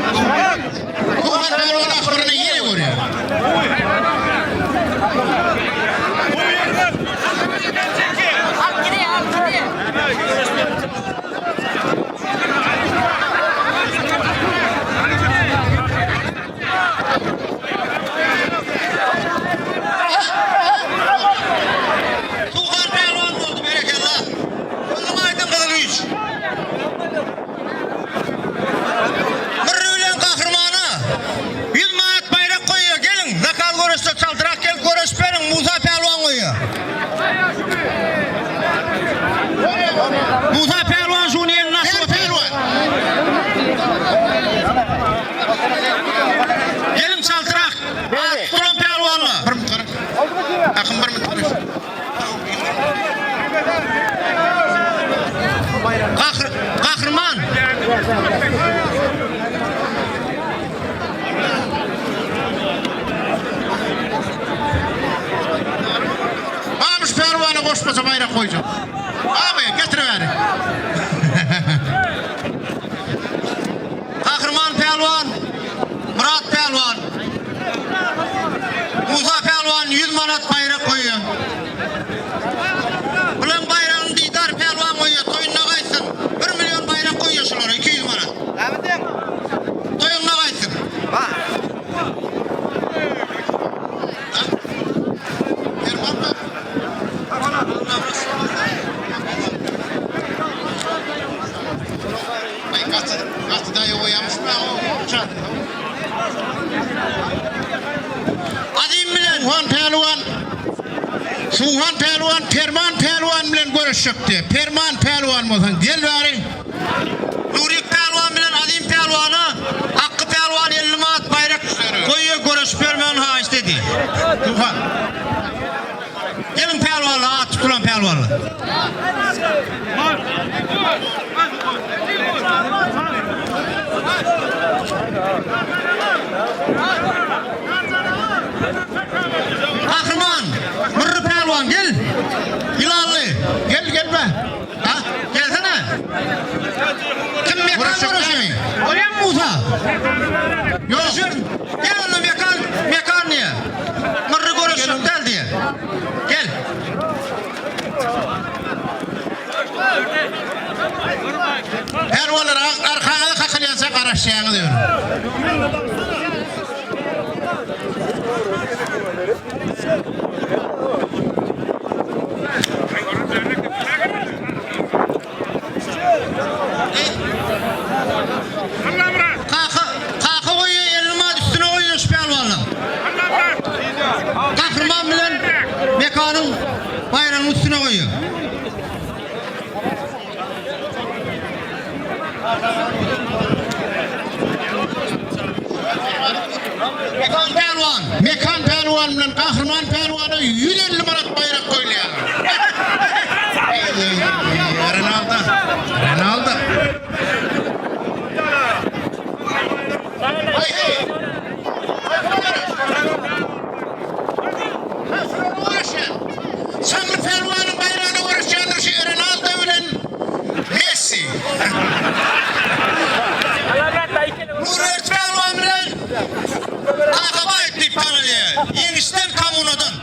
Suhan pälwan ahyrynda ýene görýär. Suhan pälwan boldy berekella. Gözüň aýdyň gyzyl güýç. Mürri bilen gahrymana 100 manat baýrak goýýar. Geliň, zakal göreşde çaltrak gelip göreşip beriň. Musa pälwan goýýar. Musa pälwan şuny eline asyp otyr. Geliň çaltrak. At tutulan pälwanlar. Bir minut gara. Akym bir minut gara. Gahr gahryman. Babyş pälwana goşmaça baýrak goýjak. Abi, getiriberi. Gahryman pälwan, Myrat pälwan. Musa pälwan 100 manat baýrak goýýar. Bulan baýragyny Didar pälwan goýýar, toýunda gaýtsyn. 1 million baýrak goýýar şulara, 200 manat. Toýunda gaýtsyn. Ay gaty, gaty daýaw goýamyşmy Azim bilen. Suhan pälwan Suhan pälwan Perman pälwan bilen göreşjekdi. Perman pälwan bolsaň gel bäri. Nurik pälwan bilen Azim pälwana Hakkı pälwan 50 manat baýrak goýýar, göreşip bermegini haýyşt edýär. Suhan. Geliň pälwanlar, at tutulan pälwanlar. Gahryman, Mürri pälwan gel. Ýylanly. Gel gel be. Ha, gelsene. Kim mekan göreşi? Bolýan Musa. Görüşür. Gel onda mekan, mekan diye. Mürri göreşjek däl diye. Gel. Pälwanlar arkaňyza kakylýança garaşýaňyz ýöne. Kaka, kaka goýýar, elini mat üstüne goýýar şu pälwanlar. Gahryman bilen Mekanyň baýragyny üstüne goýýar. Mekan pälwan. Mekan pälwan bilen Gahryman pälwana 150 manat baýrak goýulýar. Renalda. Renalda. Hey, hey. Çaňly pälwanyň baýragyna göreşýändir şu Renaldo bilen Messi. Nurberdi pälwan bilen Kakabaýew diýip tanalýar. Ýeňişden kommunadan.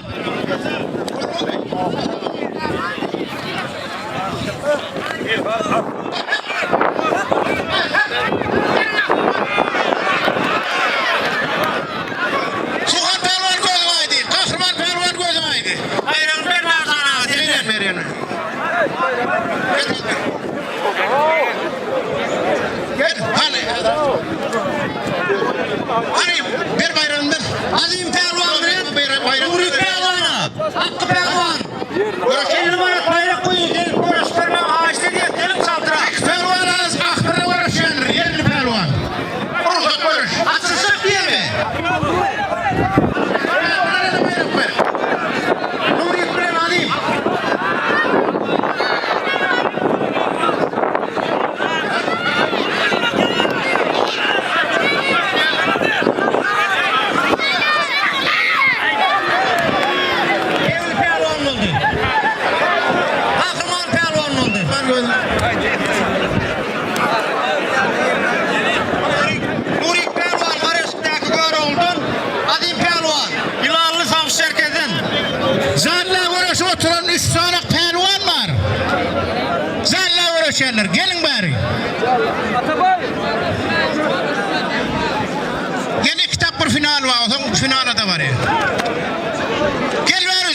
Suhan pälwan gözüň aýdy. Gahryman pälwan gözüň aýdy. Baýragyny ber Merdan aga senden. Berýän. Gel, hany. Hany, ber baýragyny ber. Azim pälwan bilen Bayrak Nuri pälwana. Hakkı pälwan. 50 manat baýrak goýuň gelip göreşdirmäge haýyşt edýäs gelip çaltrak. Pälwan az ahyrda göreşýändir, ýerli pälwan. Rugsat görüş. Açylyşak diýemi? Pälwana-da baýrak ber. Nurik bilen Azim. Ýerli pälwan boldy. göreşýärler. Geliň bäri. Ýene iki tapgyr final bar, soň finala-da barýar. Gel bäri,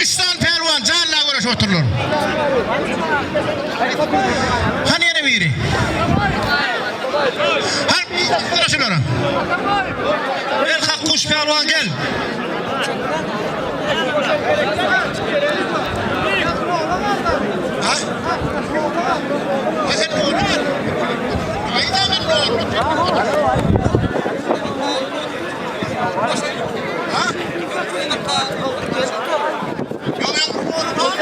üç sany pälwan janla göreşip otyrlar. Hany ýene biri? Hany biri şulara. Gel Hakkuş pälwan gel. Ha? Ha sen nurly gel. Aýda men nurly. Ha? Yok yok. Yok.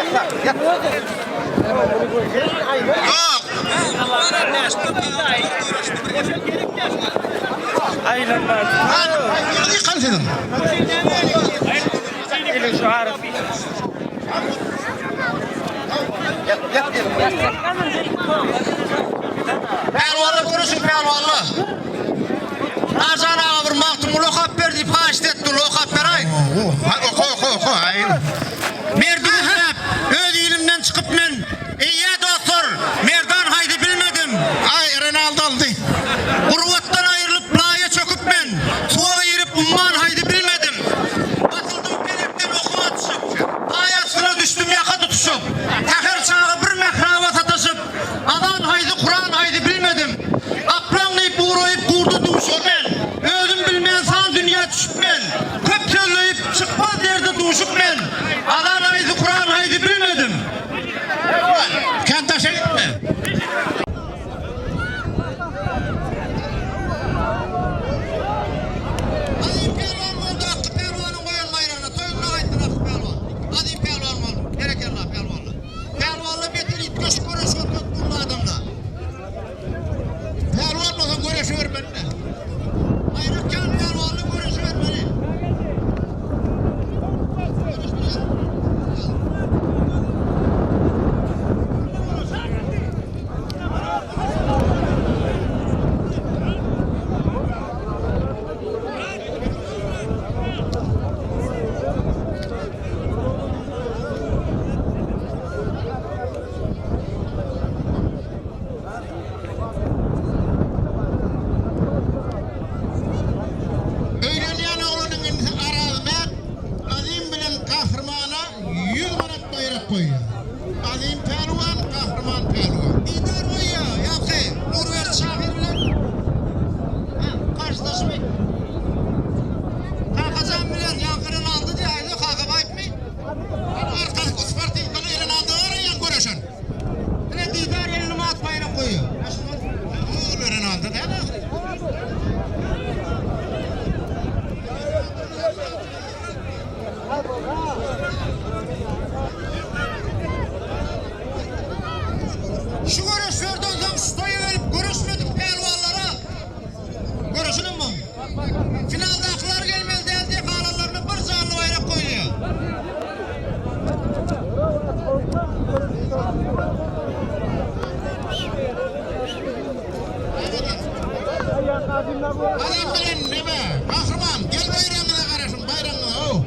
Lan, yıkan sizin. Pälwanlar göreşiň pälwanlar. Narjan aga bir Magtymguly okap ber diýip haýyşt etdi, ol okap beräý. Oka oka oka. Aý. Merdi gözläp, öz ilimden çykyp men, Eý-ä dostlar, Merdan haýdy bilmedim. Aý, Renaldo aldy. Gurbatdan aýrylyp laýa çöküp men, Suwa girip umman haýdy bilmedim. Basyldym pelekden okum atyşyp, Aý astyna düşdüm ýaka tutuşyp. Säher çagy bir mähraba sataşyp, Azan haýdy, Kuran haýdy bilmedim. Gaplaň diýip uraýyp gurda duşup men, Özüm bilmän san dünýä düşüp men. Köp sözleýip çykmaz derde duşup men, Azan haýdy, Kuran haýdy bilmedim. Kän daşa gitme. Azim pälwan boldy Akgy pälwanyň goýan baýragyna toýunda gaýtdyn Akgy pälwan. Azim pälwan boldy. Berekella pälwanlar. Pälwanlar beter üýtgeşik göreş görkezip durdy adamlar. Pälwan bolsaň göreşibermeli-dä. Baýrak ýaly pälwanlar göreşibermeli. Göreşdiler. Öýlenýän oglanyň inisi Arazmät Azim bilen Gahrymana 100 manat baýrak goýýar. Azim pälwan, Gahryman pälwan. Didar goýýar, ýaňky Nurberdi şahyr bilen ha, garşydaşymy? Kakajan bilen ýaňky Renaldy diýäýdi, Kakabaýepmi? Arkasy sportiwkaly Renaldo bar ýa göreşen. Ine Didar 50 manat baýrak goýýar. Ol Renaldo däl ahyry. Şu göreşlerden soň şu toýa gelip göreşmedik pälwanlara göreşinim bu. Finaldakylar gelmeli däl diýip galanlaryna bir janly baýrak goýulýar. Azim bilen neme? Gahryman gel baýragyňyza garaşyň baýragyňyza ow.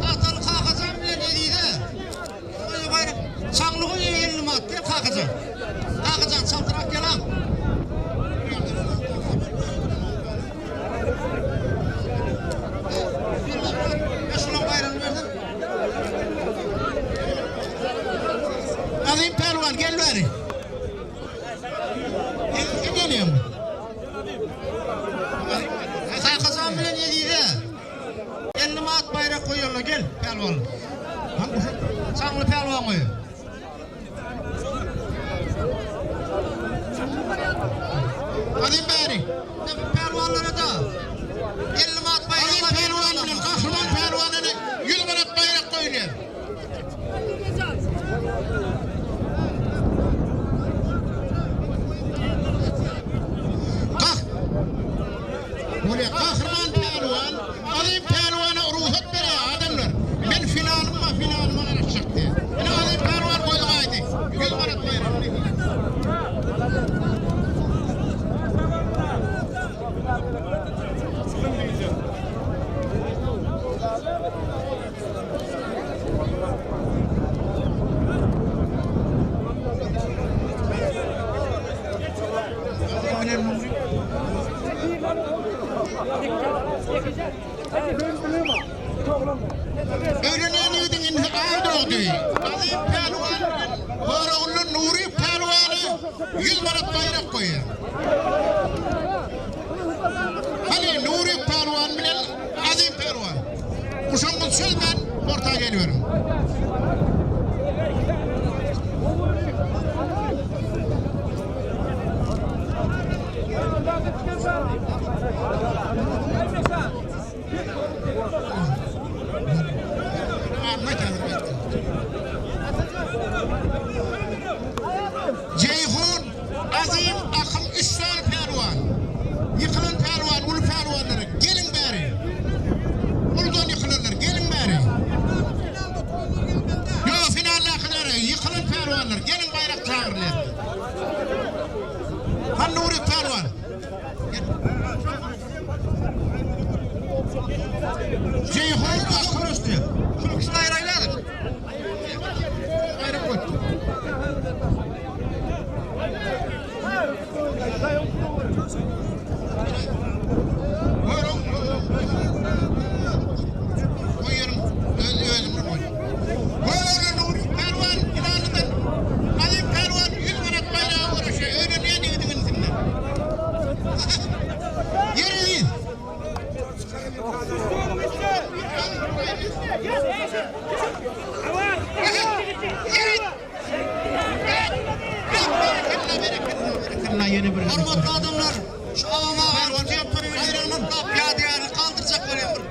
Tagtaly Kakajan bilen Ezize. Goýy baýrak. Çaňly goýy 50 manat gel Kakajan. Kakajan çaltrak gel al. Ya şulan baýragyny bersin. Azim pälwan gel bäri. Kim gelýär? Kakajan bilen Ezize. 50 manat baýrak goýarlar gel pälwan. Çaňly pälwan goýy. Azim bäri. Pälwanlara da 50 manat baýrak. Azim pälwan bilen Gahryman. Azim pälwan bilen Görogly Nury pälwana 100 manat baýrak goýýar. Hany Nury pälwan bilen Azim pälwan. Guşagyňyzy çözmän orta geliberiň. Jeýhun, Azym, Akyl üç sany pälwan. Ýykylan pälwan, uly pälwanlar, geliň bäri. Uludan ýykylanlar, geliň bäri. Ýok, finaldakylar, ýykylan pälwanlar, geliň baýrak çagyrylýar. Hany Nury pälwan? Jeýhun Akyl göreşdi. Şu ikisini aýraýlaly. Aýryp goýupdyr. Görüň. Goýaryn. Öz özümden goý. Görüň Nuri pälwan finalydan Azim pälwan 100 manat baýraga göreşýär. Öýlenýän ýigidiň inisinde. Ýeri. Hormatly adamlar, şu awama garşy baýragyny tutlap ýadygärlik galdyrjak bolýan bir.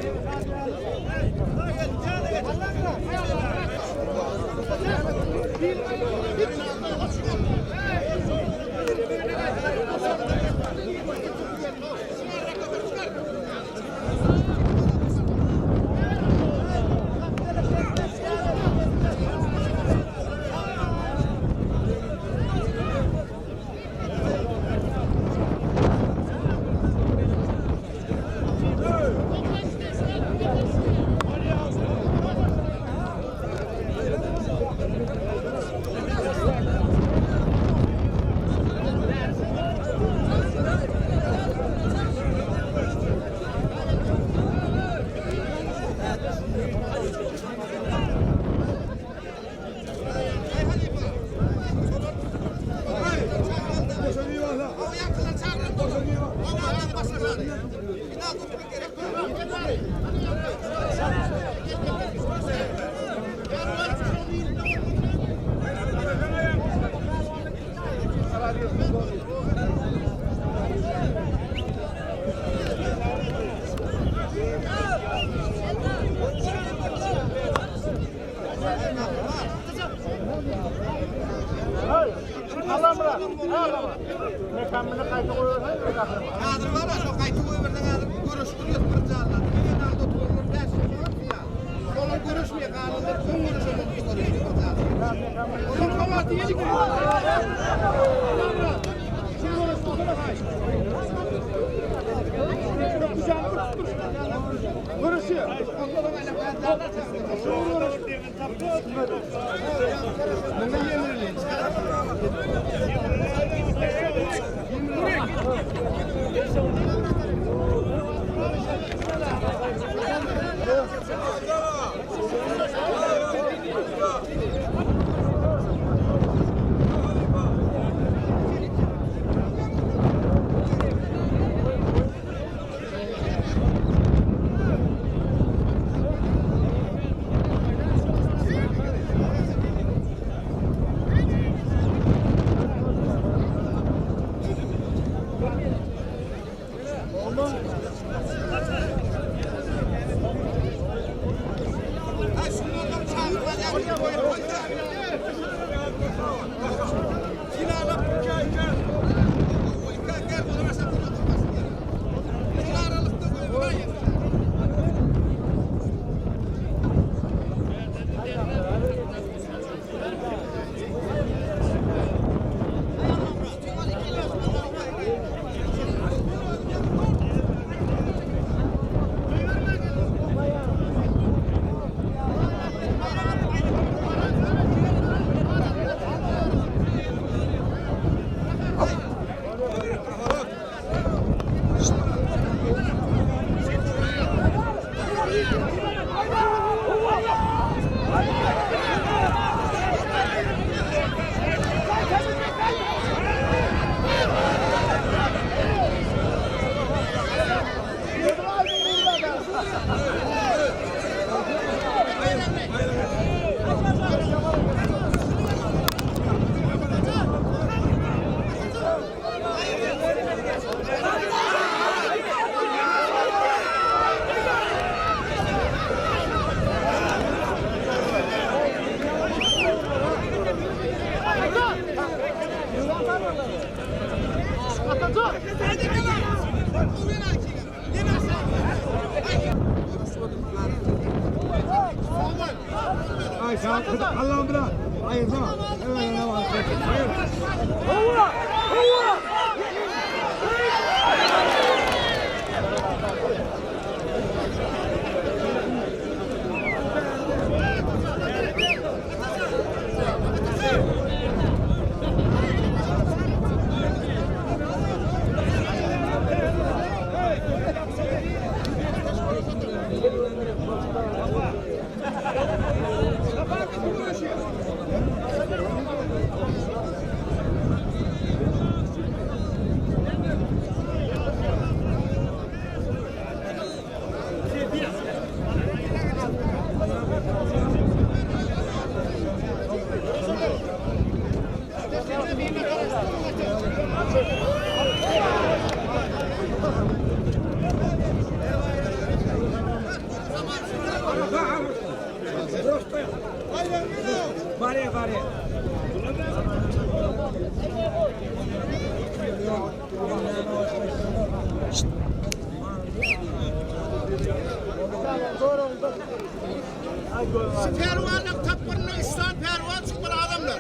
Şu pälwanlyk tapgyrynda üç sany pälwan çykmaly adamlar.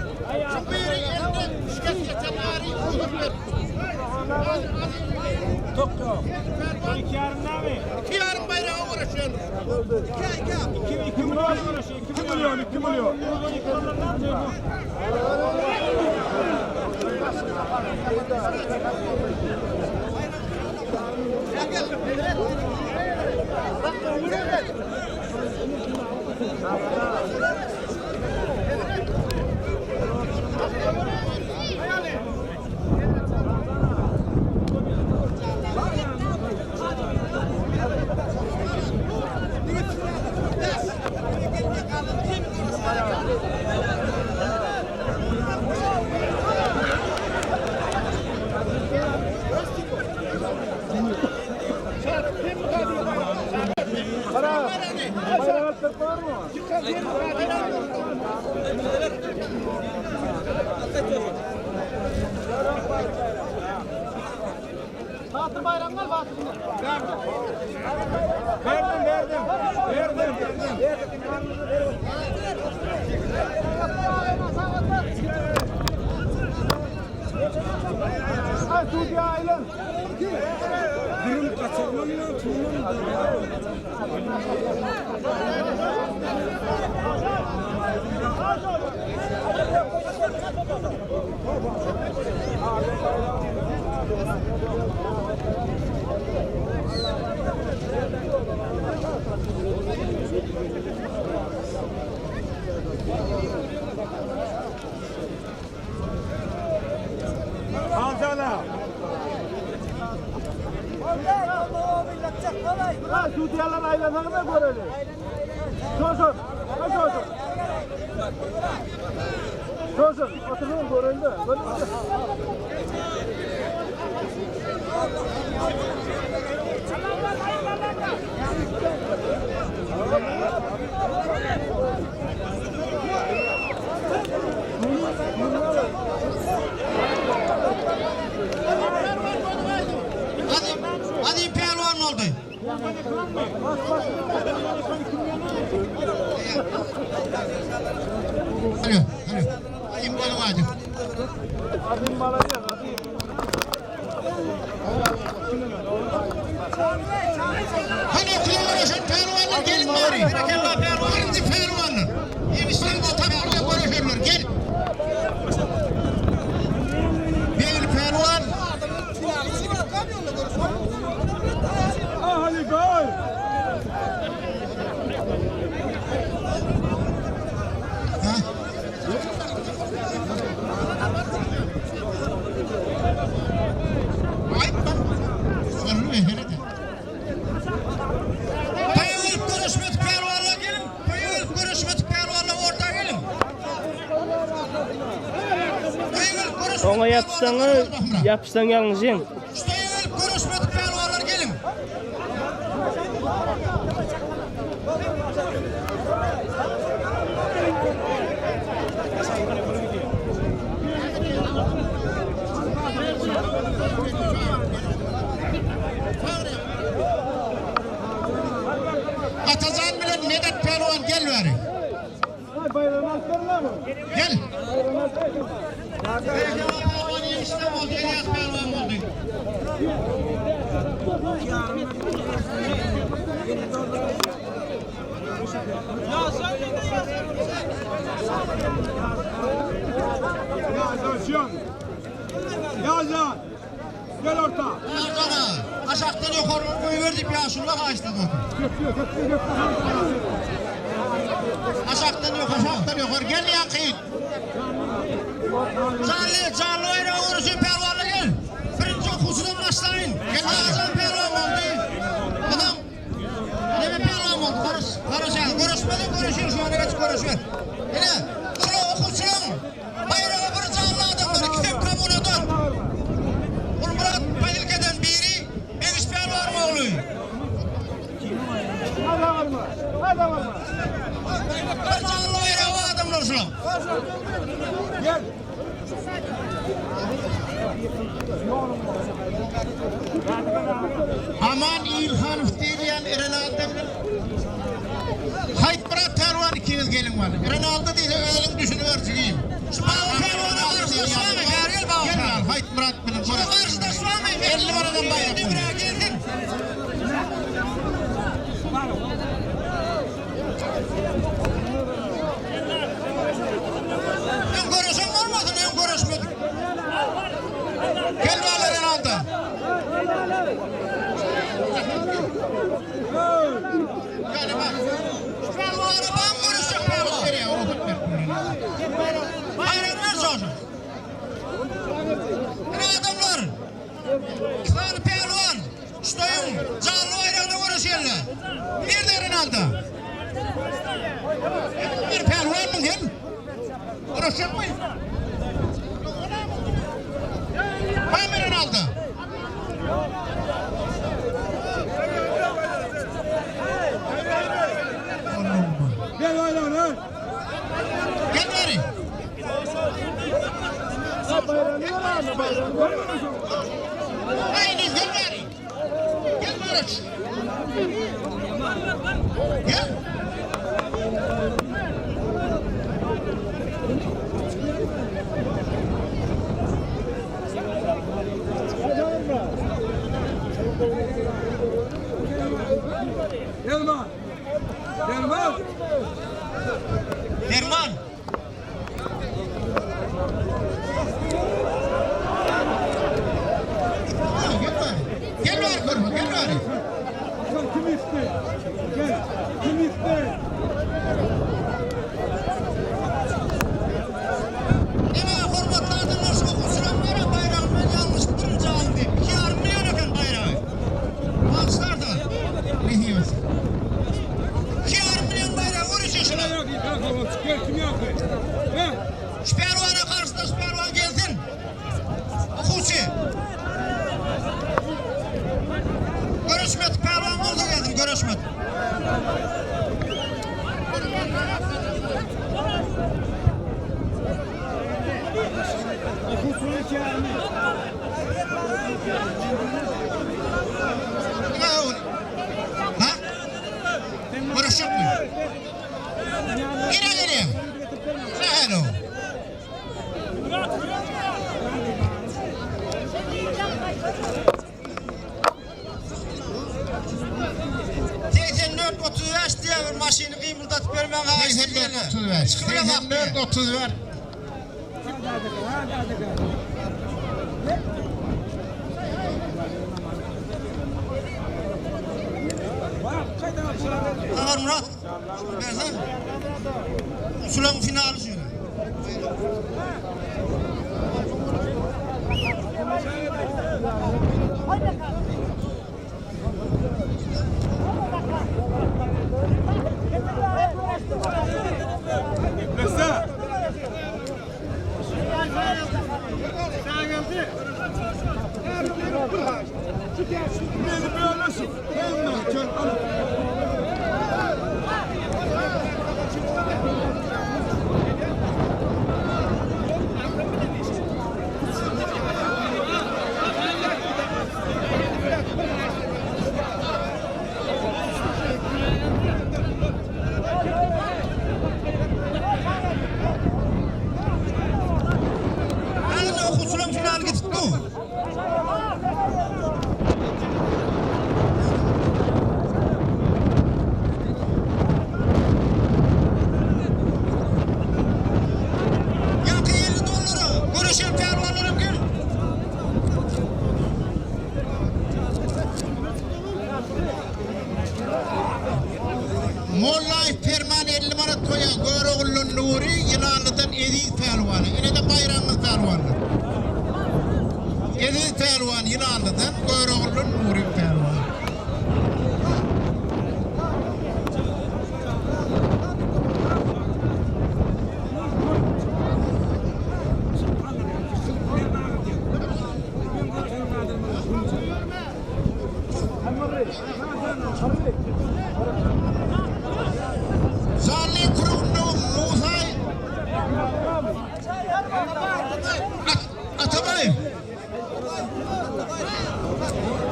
Şu biri elinde şikes geçen ary rugsat beripdir. İki yarım nami? İki yarım bayrağa uğraşıyorlar. 2 milyon. 2 milyon, 2 milyon. Verdim, verdim. Verdim. Birim kaçırmam ya, tutmam. Alcana. Ha şu diyalar aylananı da görelim. Çocuğum, ha çocuğum. Çocuğum, oturun görelim de. Görelim. Hadi, hadi pehlivan oldu. Alo, alo. Azim balık hadi. Azim balacak, azim. Hani okula uğraşan pehlivanlar gelin bari. Birinci pehlivanlar. Birinci tapkırda görüşürler. Gel. Bir pehlivan. Ahali gol. Ha? Ayıp bak. Sorun mu? Herhalde. Bayılıp görüşmedik pehlivanla gelin. Bayılıp görüşmedik pehlivanla orta gelin. Bayılıp görüşmedik Oňa ýapyşsaň, ýapyşsaň ýalňyşyň. Bayılıp görüşmedik pehlivanlar gelin. Atacan bilen Medet Pehlivan gel bari. Hay bayrağını. Gel. Pehliwan pälwan ýeňişde boldy, Elýas pälwan boldy. Yazan. Gel orta. Ýazana, aşakdan ýokardan goýber diýip ýaşuly haýyşlady otur. Aşakdan ýokary. Aşakdan ýokary gel ýaňky. Janly, janly baýraga görüşen pälwanlar gel. Birinji okuwçydan başlaýyn. Gel Agajan pälwan boldy. Onam Neme pälwan boldy? Görüş, görüşen, görüşmeden görüşen şu ana geçip görüşen. Ine, şular okuwçylaryň baýragy bir janly adamlar, ikisem kommunadan. Gulmyrat Paýylkeden biri, Begiş pälwanyň ogly. Bir janly baýragy bar adamlar şulaň. Aman Ilhanow diýilýän Eren Alda bilen Haýytmyrat pälwan ikiňiz geliň bana. Eren Alda diýse özüň düşüniber jigim. Şu Baba pälwana garşydaşlarmy? Bäri gel Baba Gel pälwan. bana Haýytmyrat bilen Şuna garşydaşlarmy? 50 manadan baýrak. Demire gelsin. Öň görüşen bolmasyn, öň görüşmedik. Gel bana Eren Alda. Yani bak. Pälwana ben görüşecek pälwan. Nereye ruhut ver. Bayrak ver çocuğum. Ine adamlar. İki sany pälwan. Ştoýuň janly baýragyna görüşýärler. Nerede Eren Alda? Bir pälwanmyň hem? Görüşecek mi? Baym Eren Alda. Gel bayrağını. Gel bari. Bayrağını ver abi. Bayrağını ver. Haydi gel bari. Gel Barış. Gel. Gelme. Gelme. Derman. Ha, Gel bari. Gel bari koruma gel bari. Sen kim ister? Gel. Kim ister? Ine hormatly adamlar şu okuwçylaryň bara baýragyny men ýalňyşypdyryn janyň diýip. 2,5 million eken baýragy. Alkyslar da. Ne diyorsun? 2,5 million baýragy görüşýär şular. Gel kim yaptı? He? Şu pälwana garşydaş pälwan gelsin. Okuwçy. Görüşmedik pälwan bolsa gelsin, görüşmedik. Ha, o- Ha? Görüşecek mi? Nereye geliyor? Ne o? 84 35 diýe bir maşyny gymyldatyp bermen haýyş 84 35. 84 31. Agar Murat. Bersen. Şulaň finaly şöyle. Mesela. Beni böyle şu. Ýaňky 50 dollara göreşen pälwanlaram gel. Mollaýew Perman 50 manat goýýar. Göroguldan Nury, Ýylanlydan Eziz pälwana. Ine-de baýragymyz pälwanlar. Eziz pälwan Ýylanlydan, Göroguldan Nury pälwan. Zally kurugynda Musa Atabaýew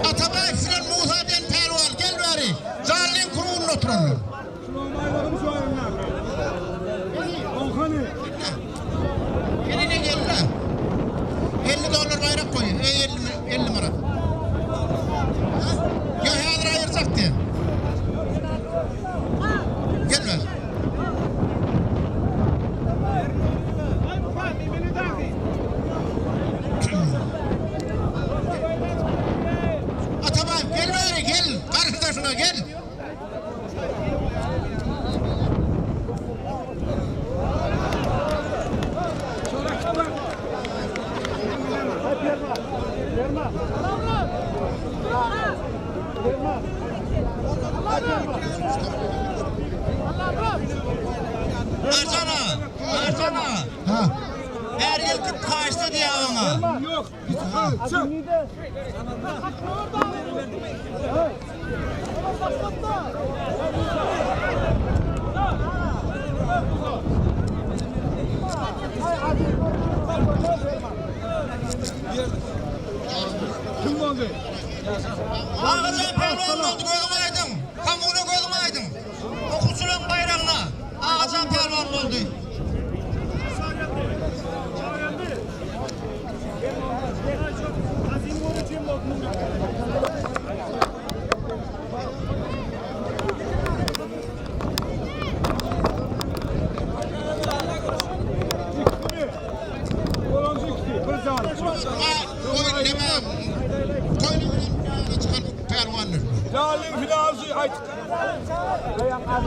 Atabaýew bilen Musa diýen pälwan gel bäri. Zallyň kurugynda oturanlar. Geline gelme. 50 dollar baýrak goý. Ey 50 50 manat. Ha? Ýa häzir aýyrjak diýen. Gel bäri. Atabaýew gel bäri gel. Garşydaşyňa gel. Arsana, arsana. Ha. Her ýyl kit kaçta diýýär oňa. Agajan pälwan boldy gözüň aýdyň. Kommuna gözüň aýdyň. Okuwçylaryň baýragyna Agajan pälwan boldy.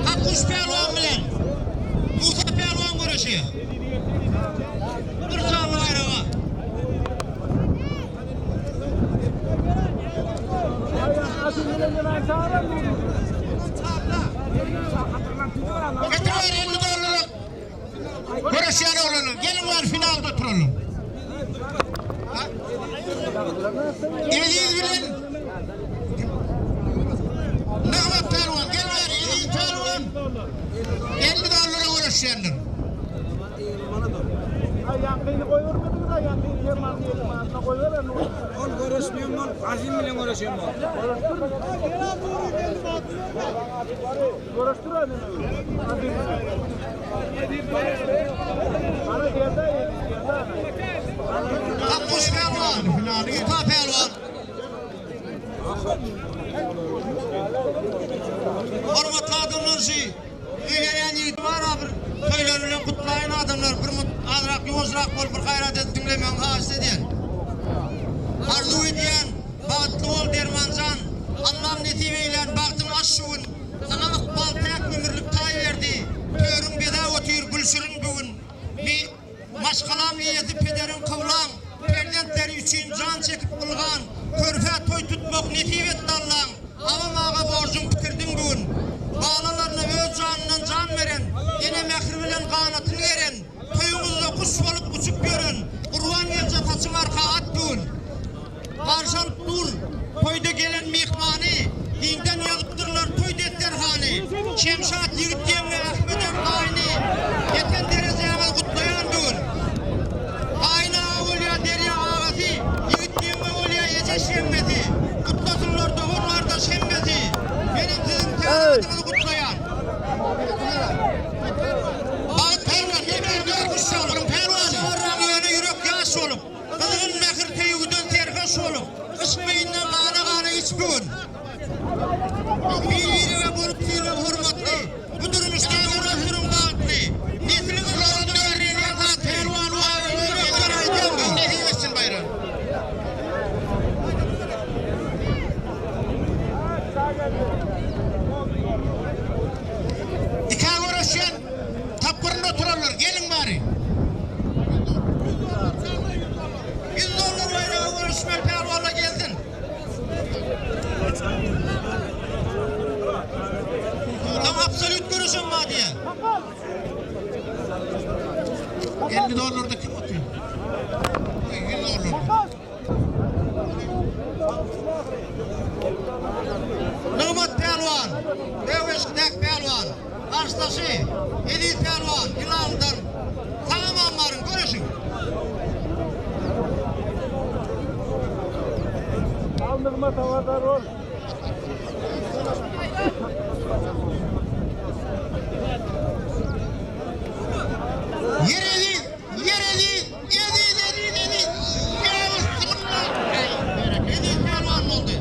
Hakkuş pälwan bilen Musa pälwan göreşi. Bir sanly baýraga. Getiriber 50 dollara. Göreşýän oglanlar, geliň bar finalda oturalım. Eziz bilen Nygmat pälwan, gel bäri Eziz pälwan. 50 dollara göreşýänler. Ol göreşmeýän bol, Azim bilen göreşen bol. Hakkuş pälwan, Musa pälwan. Hormatly adamlar şu öýlenýän ýigit bar-a bir toýlary bilen gutlaýyn adamlar bir mut azrak ýuwaşrak bolup bir gaýrat edip diňlemegiňi haýyşt edýän. Arzuw edýän bagtly bol Dermanjan Allam nesip eýlän bagtyň aç şu gün Saňa ykbal täk ömürlik taý berdi Törüň bezäp otyr gülşirin bu gün Mi Maşgalaň eýesi pederiň kyblaň, Perzentleri üçin jan çekip ylgan, Körpä toý tutmak nesip etdi Allaň, Agam aga borjuň bitirdiň bu gün. Balalaryna öz janyndan jan beren, Ene mähri bilen ganatyn geren, Toýuňyzda guş bolup uçup ýören, Gurban gelje saçyň arka at bu gün. Garşy alyp dur toýda gelen myhmany, Giňden ýazypdyrlar toý desterhany. Şemşat ýigit ýeňňe Ahmedem gaýny, Ýeten derejäňiz gutlaýan bu gün. Gaýyn aga bolýar Derýa agasy, Ýigit ýeňňe bolýar Ejeş ýeňňesi, Gutlasynlar dogan-gardaş hemmesi. Menem siziň täze. 100 dollar. Nygmat pälwan, Döweşikdäki pälwan, garşydaşy Eziz pälwan, Ýylanlydan. Sag-aman baryň, göreşiň! Al Nygmat habardar bol. Ýer eziz, ýer eziz, eziz, eziz, eziz. Ýa bismillah. Eziz pälwan boldy.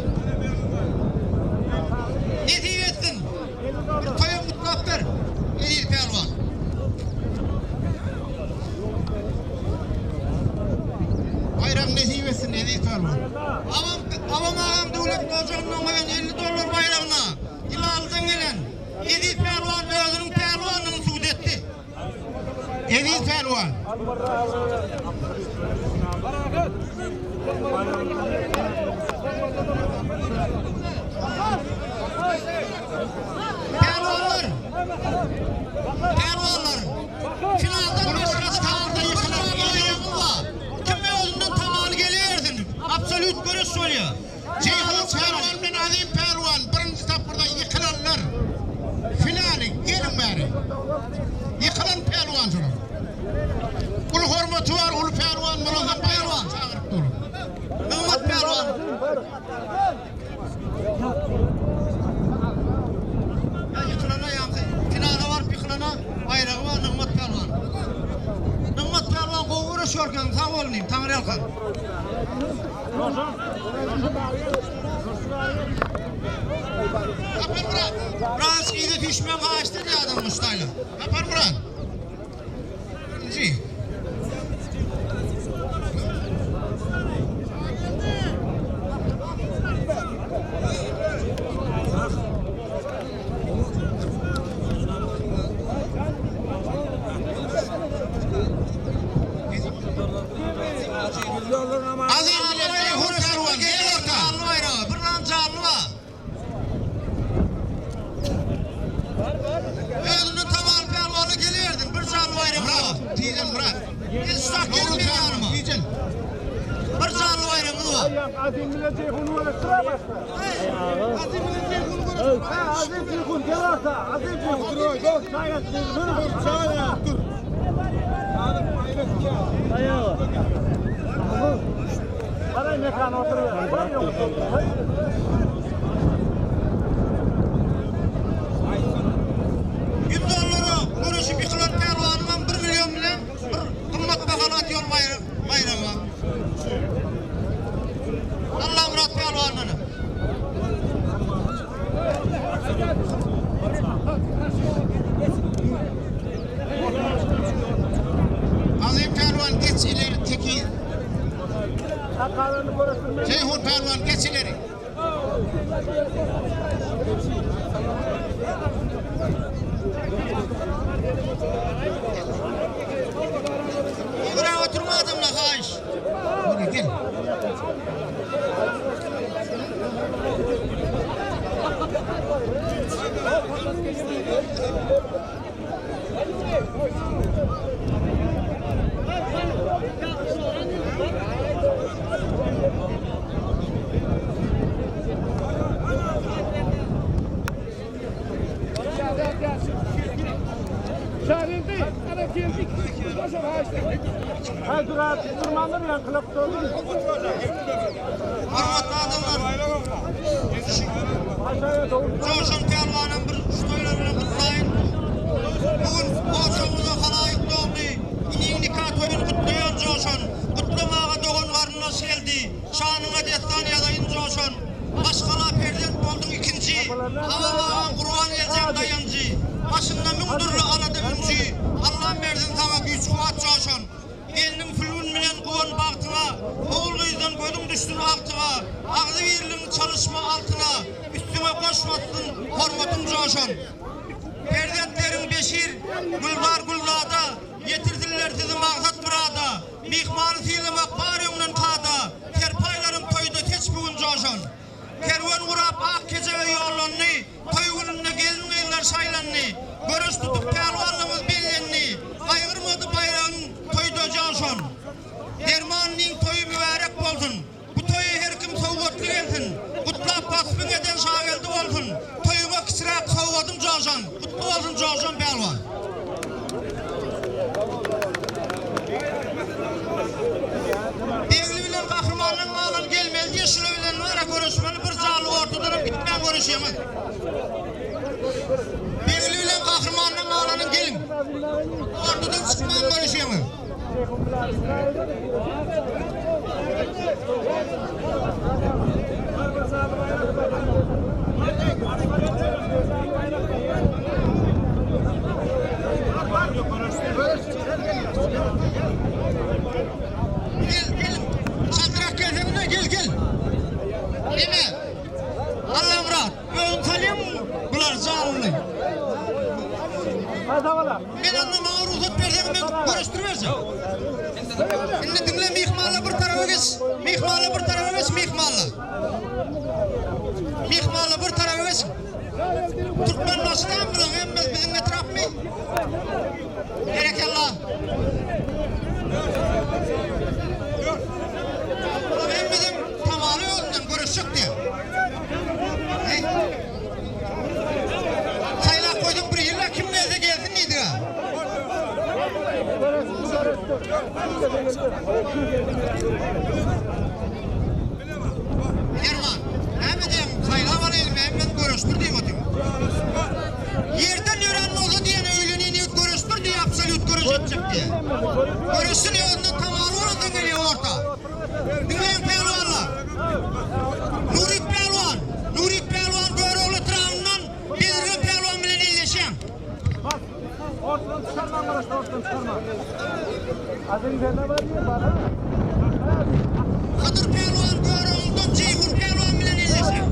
Nesip etsin. Bir toýam gutlap ber. Eziz pälwan. Baýram nesip etsin eziz pälwan. Avam, Avam agam döwlet ojagyndan goýan 50 dollar baýragyna Ýylanlydan gelen Eziz pälwan özüniň pälwanlygyny subut etdi. Eziz pälwan. Pälwanlar! Pälwanlar! Finaldan başga tapgyrda ýykylan baýragy bar. Kim özünden tamaly gelibersin. Absolýut göreş bolýar. Jeýhun pälwan bilen Azim pälwan birinji tapgyrda ýykylanlar. Finaly geliň bäri. Ýykylan pälwan şolar. Uly hormaty bar, uly pälwan bolansoň baýraga çagyryp dur. Nygmat pälwan. Ýa ýykylana ýaňky finala baryp ýykylana baýragy bar Nygmat pälwan. Nygmat pälwan gowy göreş görkezdiň sag bol inim Taňryýalkasyn. Saparmyrat. Biraz yza süýşmän gaýyşdy diýýär adam muşdaýlar. Saparmyrat. Birinji. Azim bilen Jeýhun pälwan gel orta. Janly baýragy, bir sany janly bar. Özünden tamaly pälwana gelibersin, bir janly baýragy bar. Murat, tijen Murat. Hiç tak Nowruz gelmeýär pälwan, ýanyma. tijen. Bir janly baýragymyz bar. Azim bilen Ceyhun'u göreştir ha başla. Azim bilen Ceyhun'u göreştir. Ha Azim Ceyhun gel orta. Azim Ceyhun. Dur dur. Çay dur. Ayağı. Parayı mekana oturuyor. Var yok. 100 dollara göreşip ýykylan pälwanymam 1 million bilen bir gymmat bahaly atýan baýrak baýragy bar. Allamyrat pälwanyny. Azim pälwan geç ileri tekiz. Sakalını göreştirme. Jeýhun pälwan geç ileri. Buraya oturma adamla haýyş. Buraya gel. Ha dur abi durmandır yan kılıp durdu. Hormatly adamlar. Aşağıya doğru. Joşan pälwanam bir şu toýlar bilen gutlaýyn. Bu gün oçagymyza halaýyk doldy. Iniň nika toýuny gutlaýan Joşan. Gutlamaga dogan garyndaş geldi. Şanyňa dessan ýazaýyn Joşan. Maşgala perzent bolduň ikinji. Avam agam Gurban geljeň daýanjy. Başynda müň dürli alada ünji. Allam bersin saňa güýç-kuwwat Joşan. Gelniň Sülgün bilen guwan bagtyňa, Ogul-gyzdan gözüň düşsün agtyga, Agzybirligiň çalyşma altyna, Üstüňe goşmasyn hormatyň joşan. Perzentleriň Beşir, Gülzar, Gülzada, Ýetirsinler sizi maksat-myrada. Myhmany sylamak bar öňden kada, Serpaýlaryň toýda seç bu gün joşan. Kerwen gurap ak kejebe ýollandy, Toý gününde gelin-gyzlar şaýlandy. Göreş tutup pälwanlygymyz bellendi, Gaýgyrmady baýragyn toýda joşan. Dermanlyň toýy mübärek bolsun! Bu toýa her kim sowgatly gelsin! Gutlap waspyň eden Şageldi bolsun! Toýuňa kiçiräk sowgadym Joşan! Gutly bolsun Joşan pälwan! Begli bilen gahrymandan galan gelmeli diýe şular bilen bara göreşmeli bir janly ortadanam gitmän göreşeňiz. Begli bilen gahrymandan galanyň geliň. Ortadan çykman göreşeňiz. Gel, gel. Çaltrak gelsene, gel, gel. Eme. Allamyrat, özüň salýaňmy bular janly? Men onda maňa rugsat berseň men göreşdiriberjek. Indi diňle myhmanlar bir tarapa geç. Myhmanlar bir tarapa geç, myhmanlar. Myhmanlar bir tarapa geç. Türkmenbaşy dämi bulaň hemmesi biziň etrapmy? Berekella. Bular hemmesem tamaly özünden göreşjek diýýär. Heý. Saýlap goýduň bir ýyla kim gelse gelsin diýdik-ä. Erman, näme diýeň, saýlap alaýlymy, hemmesi göreşdir diýip otyr. Ýerden ýörän bolsa diýen öýlenýän ýigit göreşdir diýýär, absolýut göreş etjek diýýär. Göreşsin özünden tamaly bolansoň gelýär orta. Diňleýiň pälwanlar. Nurik pälwan, Nurik pälwan Görogly etrabyndan Bezirgen pälwan bilen elleşýän. Ortadan çykarman göreşdir, ortadan çykarman. Azim sende bar diýen bar ha. Hydyr pälwan Göroglydan Jeýhun pälwan bilen elleşýär.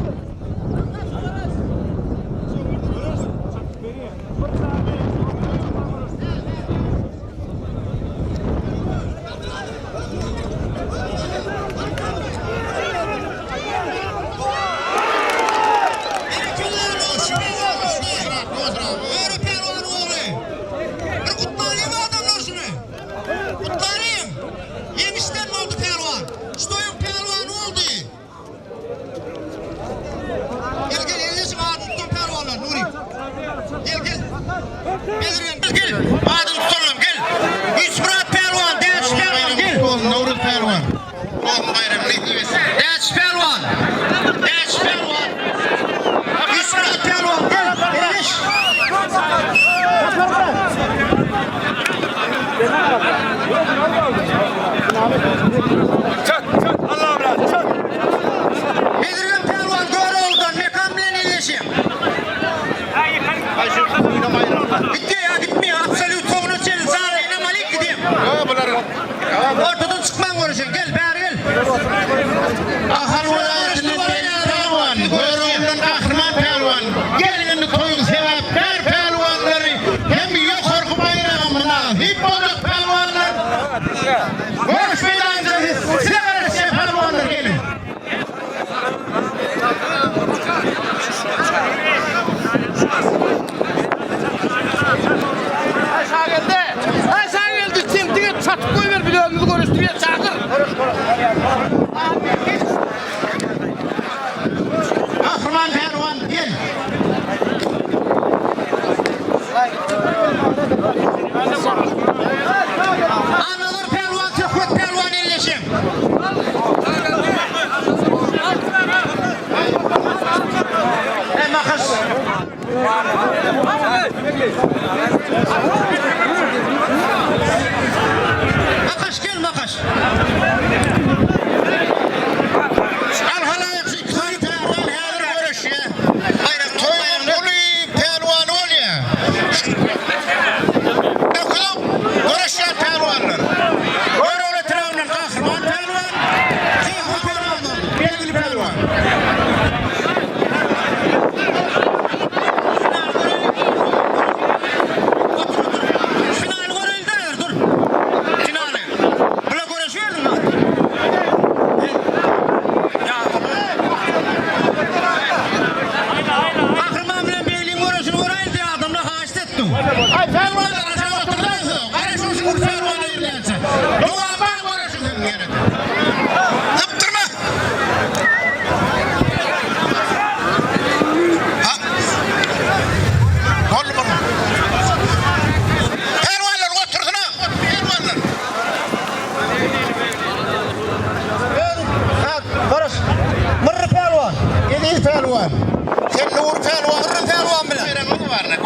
Berekella Nurşy pälwan ogly. Öre pälwan ogly. Bir gutlalyň adamlar şuny. Gutlalyň. Ýeňişden boldy pälwan. Şu toýuň pälwany boldy. Gel gel elleşiň adyny tutan pälwanlar Nuri. Gel gel. Bezirgen gel. Adyny tutanlar gel. Güýçmyrat pälwan, Däç pälwan gel. Nowruz pälwan. Dogum baýramy nesip etsin. Däç pälwan. Däç pälwan. Güýçmyrat pälwan gel. Elleş. Çat, çat, Allamyrat, çat. Bezirgen pälwan Görogludan Mekan bilen elleşýär. Gitýär ýa gitmeýär absolýut soňuna çenli Zaryna Malik gidýär. Ortadan çykmaň görüşeň gel bäri gel. Ahal welaýatyndan belli pälwan, Görogludan Gahryman pälwan, geliň indi toýuň sebäpkär pälwanlary hem ýokarky baýraga mynasyp boljak pälwanlar. Göreş meýdançasy size garaşýar pälwanlar geliň. Şageldi! Ha Şageldi, sen diňe çatyp goýber, biz özümiz göreşdirýäs, çagyr. Gahryman pälwan gel. Annazar pälwan Söhbet pälwan elleşiň. Ey makyş. Makyş gel makyş.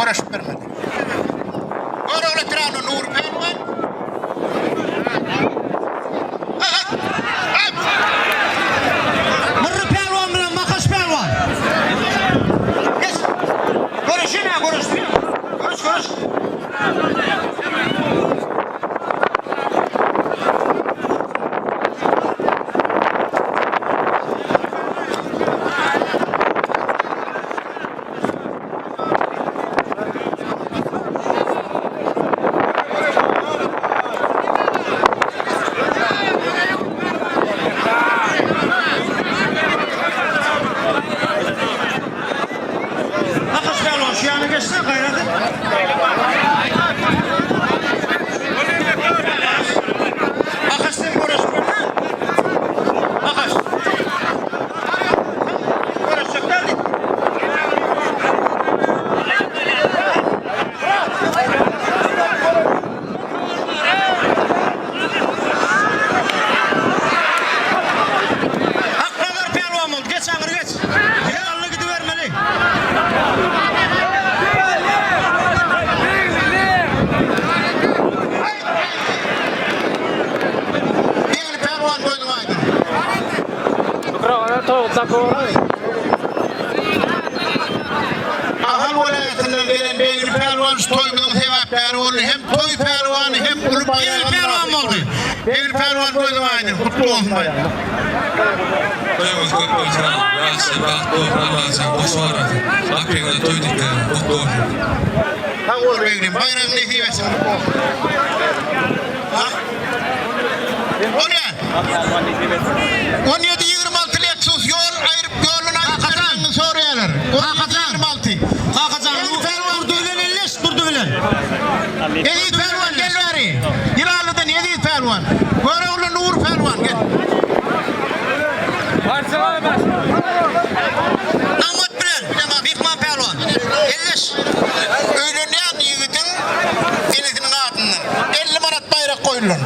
Göreşip bermeli. Görogly etrabyna Nury Pälwan. Murry Pälwan bilen Makaş Pälwan. Geç. Göreşin ha, göreşsin. Göreş, göreş. Makaş Pälwan şu ýana geçsin, gaýrat et. Makaş sen göreş berme. Makaş. Göreşjek däl diýip. Aknazar pälwan boldy. Geç aňry geç. Ýaly gidibermeli. Begli pälwan gözüň aýdyň. Ahal welaýatyndan gelen Begli pälwan şu toýumyzyň sebäpkäri boldy. Hem toý pälwany hem uly baýraga Begli pälwan boldy. Begli pälwan gözüň aýdyň. Gutly bolsun baýram. Toýuňyz köp bolsun, ýagşy, bagtly bolsun, Allajan goşa barasyn. Gapyňyza toý diklerin, gutly bolsun. Sag bol Beglim, baýragyň nesip etsin. Ha? Bolýar. 17 26 Lexus ýol aýryp ýoldan aýryp bermegini soraýarlar. Kakajan. 26. Kakajan, Durdy bilen elleş, Durdy bilen. Eziz Pälwan gel bäri. Ýylanlydan Eziz Pälwan. Görogly Nur Pälwan gel. Nagmat bilen Myhman Pälwan. Elleş. Öýlenýän ýigidiň enesiniň adyndan 50 manat baýrak goýulan.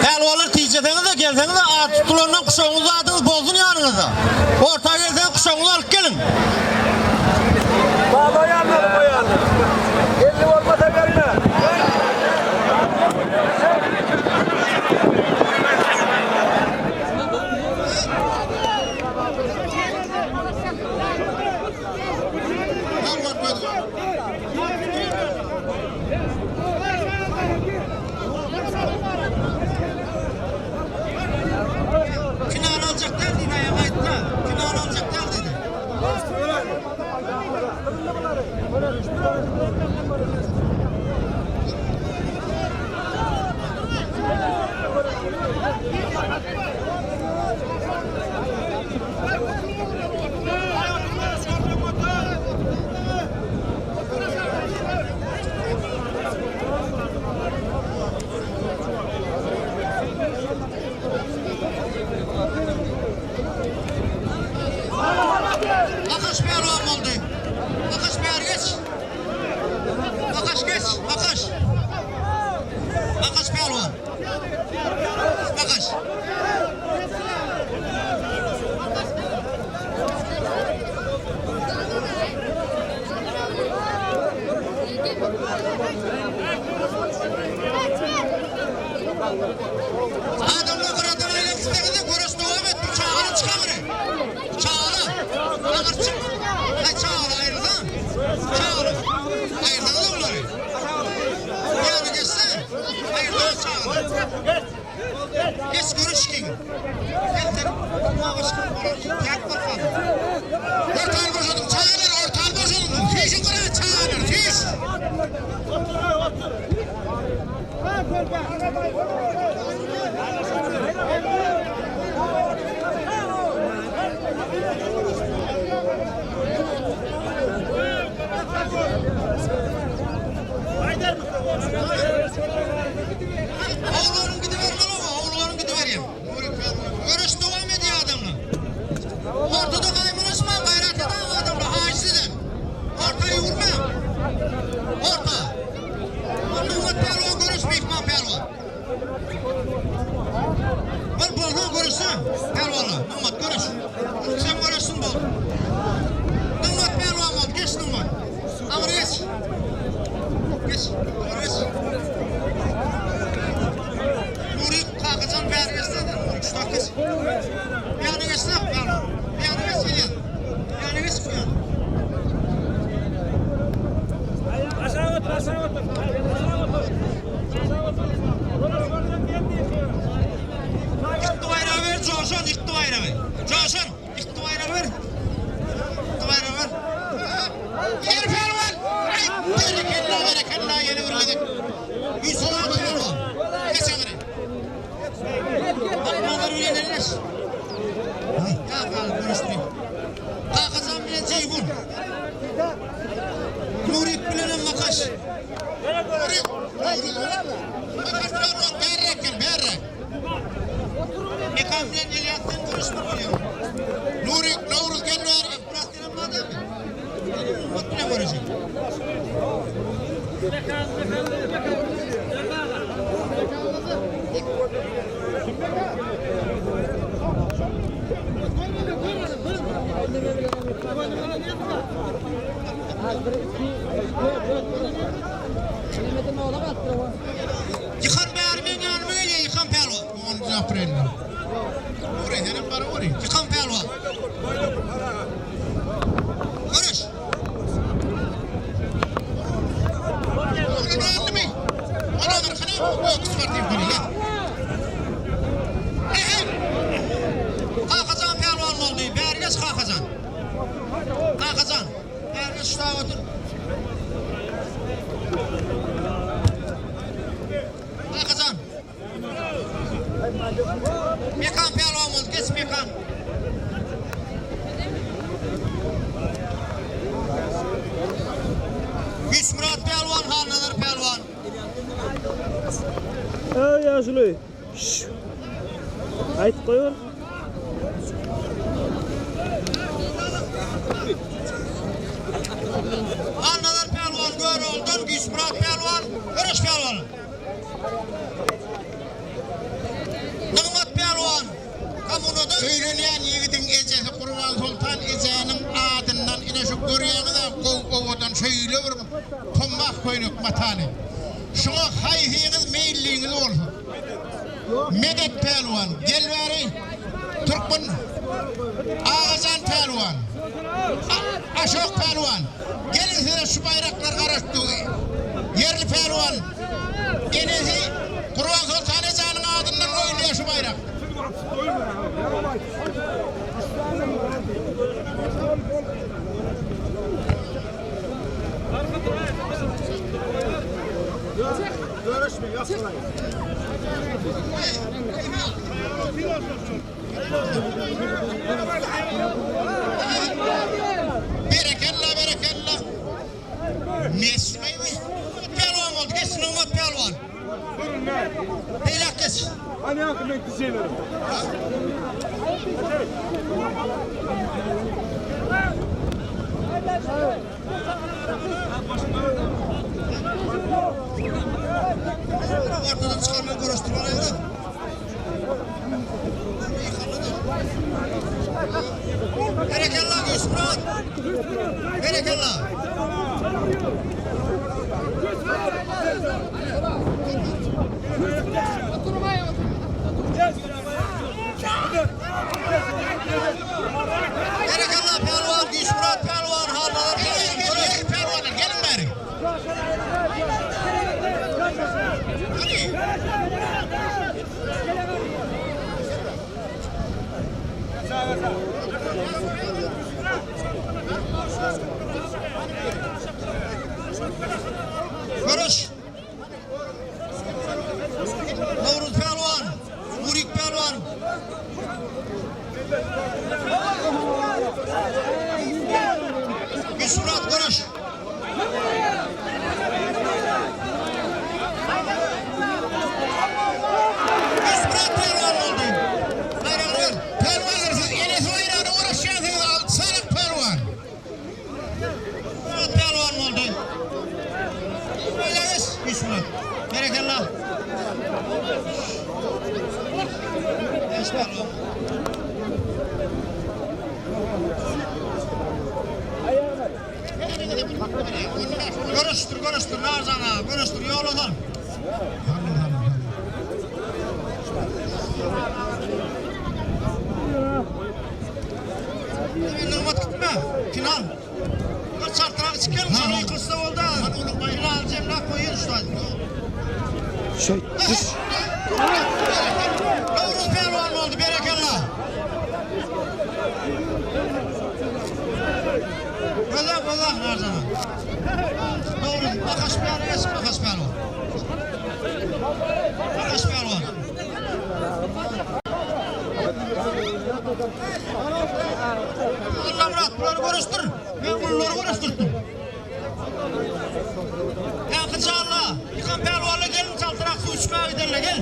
Pälwanlar tijeseňiz-de, gelseňiz-de, at tutulandan guşagyňyzy zadyňyz bolsun ýanyňyzda. Orta gelseňiz guşagyňyzy alyp geliň. Baba ýanlary goýarlar. 50 bolmasa berme. Pälwan gözüň. Final aljak däl diýdi, aýaga aýtdy. Final aljak däl diýdi. Makaş pälwan boldy. Makaş bäri geç. Makaş geç, Makaş. Makaş pälwan. Makaş. Adamlar gyradan aýlanyp gitseňizde göreş dowam et. Bu çagaly çykamyry. Çagaly. Aňyr çyk. Aý çagaly aýrylsaň. Çagaly. Aýyrsaňyz olary. Ýany geçse. Aýyrsaňyz çagaly. Geç göreş kiň. Gel sen. Maňa çykyp bolar. Täk bolsun. Ortaly boşadyň çagalar, ortaly boşadyň. Süýşüň gyra çagalar, süýş. Awlaryň gidibermeli oba, awlaryň gidiberýär. Göreş dowam edýär adamlar. Göreşdiň. Pälwanlar, Nygmat göreş. Sen göreşsin boldy. Nygmat pälwan boldy. Geç Nygmat. Aňry geç. Geç. Aňry geç. Nurik Kakajan bäri geçsene. Nurik şu geç. Bir ýana geçsene pälwan. Bir ýana geç gelýän. Bir ýana geç bu ýana. Aşağı otur, aşağı otur. Aşağı otur. Aşağı otur. Ýykdy baýragy ber Joşan, ýykdy baýragy. Joşan, ýykdy baýragy ber. Ýykdy baýragy ber. Ýer pälwan! Aý, berekella, berekella, ýene bir gezek. Ýusup pälwan. Geç aňry. Akmazar bilen elleş. Ýa galyp görüşdireyim. Kakajan bilen Jeýhun. Nurik bilenem Makaş. Nurik, Nurik. Makas pälwan, bärräk gel, bärräk. Mekan bilen Elýas sen görüşdir bolýar. Nurik, Nowruz gel bäri. Biraz gelen madem. Ummat bilen görüşeyim. Ýykan bäri meň ýanyma gelýär, ýykan pälwan. 10 aprelde. Nuri, senem bara Nuri. Ýykan pälwan. Görüş. Nuri aldymy? Ona arkana boks var diýip gel. Ehe. Kakajan pälwan boldy. Bäri geç Kakajan. Kakajan. Bäri geç şuraya otur. Kakajan. Mekan pälwan boldy. Geç Mekan. Güçmurat pälwan, Halnazar pälwan. Ey ýaşuly. Şşş. Aýt goýur. Halnazar pälwan Göroldan, Güçmurat pälwan, Görüş pälwan. Nygmat pälwan, Kommunadan. Öýlenýän ýigidiň ejesi Gurban Soltan ejäniň adyndan ine şu görýäňiz-ä gowy owadan şeýle bir pommak köýnek matany. Şuňa haýsyňyz meýilliňiz bolsa. Medet pälwan, gel bäri. Türkmen Agajan pälwan. Aşok pälwan. Geliň size şu baýraklar garaşdy. Ýerli pälwan. Enesi Gurban Soltan ejäniň adyndan goýulýar şu baýrak. Berekella, berekella. Messi mi? Pälwan boldy. Geç Nygmat pälwan. Beýlek geç. Hani yakın ben diyeceğim. Ortadan çıkarma görüştürme. Berekella Güçmurat. Berekella. Berekella pälwan, Güçmurat pälwan, Halnazar Gel, pälwan. gel, gel, pälwanlar, geliň bäri. Hadi. Görüş. Nowruz pälwan, Nurik pälwan. Güçmurat görüş. Güçmurat pälwan boldy. Baýragyny ber. Pälwanlar siz enesi baýragyna uğraşýarsyňyz, alçalyk pälwan. Murat pälwan boldy. Beýle geç Güçmurat. Berekella. Geç pälwan. Görüşdir, görüşdir Narzan aga, görüşdir, ýola sal. Nygmat gitme, final. Bir çartrak çykalım, şunu ýykylsa boldy. Final jemläp goýýan şu taýda. Şeý. Nowruz pälwan boldy, berekella. Gözel, gözel Narzan. Nowruz, Bakaş pälwan, geç Bakaş pälwan. Bakaş pälwan. Allamyrat, bulary görüşdir. Men bulary görüşdirdim. Ýaňky jalla, ýykan pälwanla gelin çaltrak suw içmäge giderler, gel.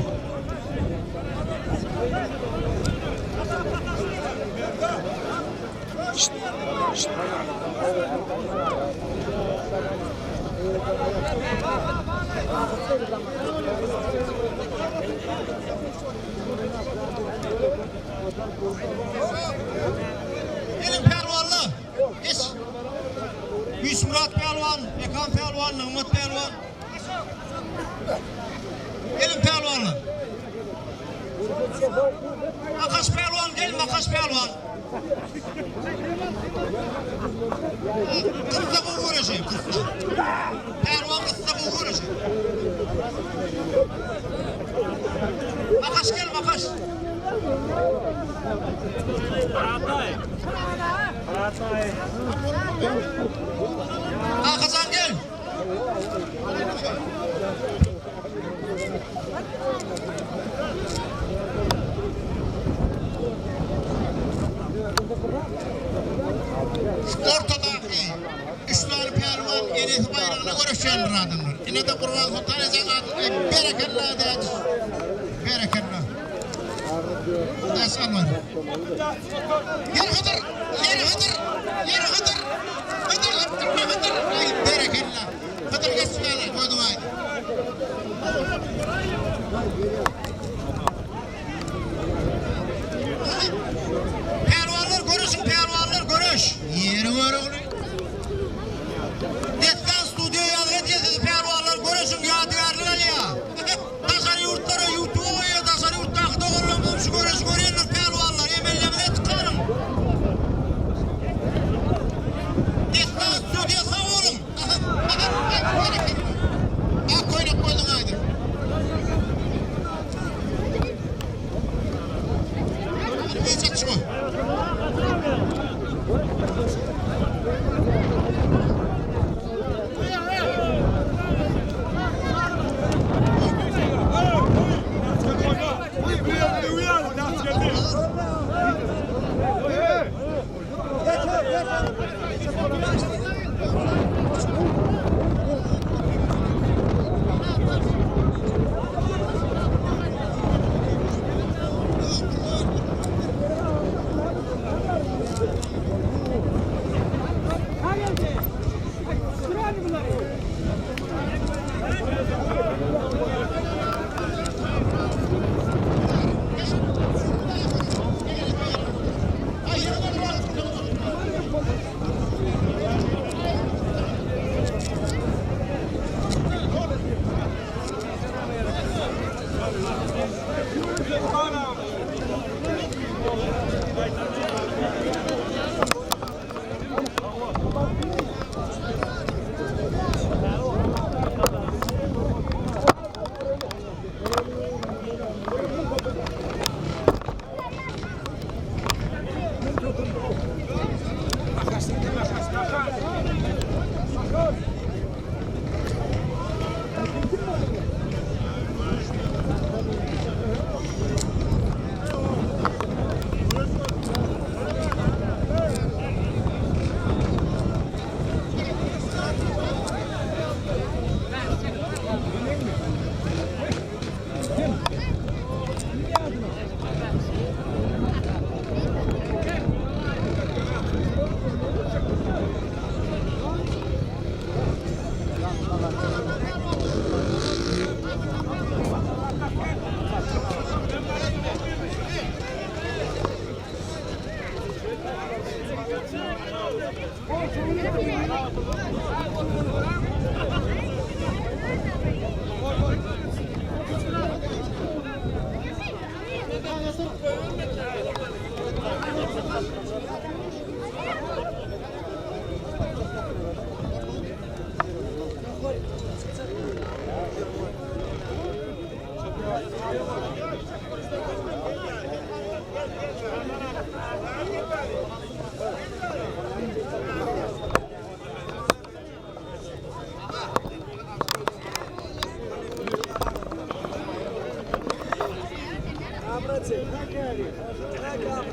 Gelin pälwanla. Geç. Güýçmyrat pälwan, Mekan pälwan, Nygmat pälwan. Gelin pälwanlar. Makaş pälwan gel, Makaş pälwan. Gyssa gowy göreşi, gyssa. Pälwan gyssa gowy göreşi. Makaş gel, Makaş. Kakajan gel. Ortadaky üç sany pälwan enesi baýragyna göreşýändir adamlar. Ine-de Gurban Soltan ejeň ady. Berekella dädiş. Berekella. Däş almady. Ýer Hydyr, ýer Hydyr, ýer Hydyr. Hydyr gitdirme Hydyr. Aý berekella. Hydyr geçmäne gözüň aýdyň. Pälwanlar göreşiň, pälwanlar göreş. Ýeri Görogly. Dessan studio ýazgy edýär sizi pälwanlar göreşiň ýadygärlik alýar. Daşary ýurtlara YouTube goýýar, daşary ýurtdaky doganlarymyzam şu göreşi görýändir pälwanlar, emellerimize çykaryň. Dessan studio sag boluň. Ak.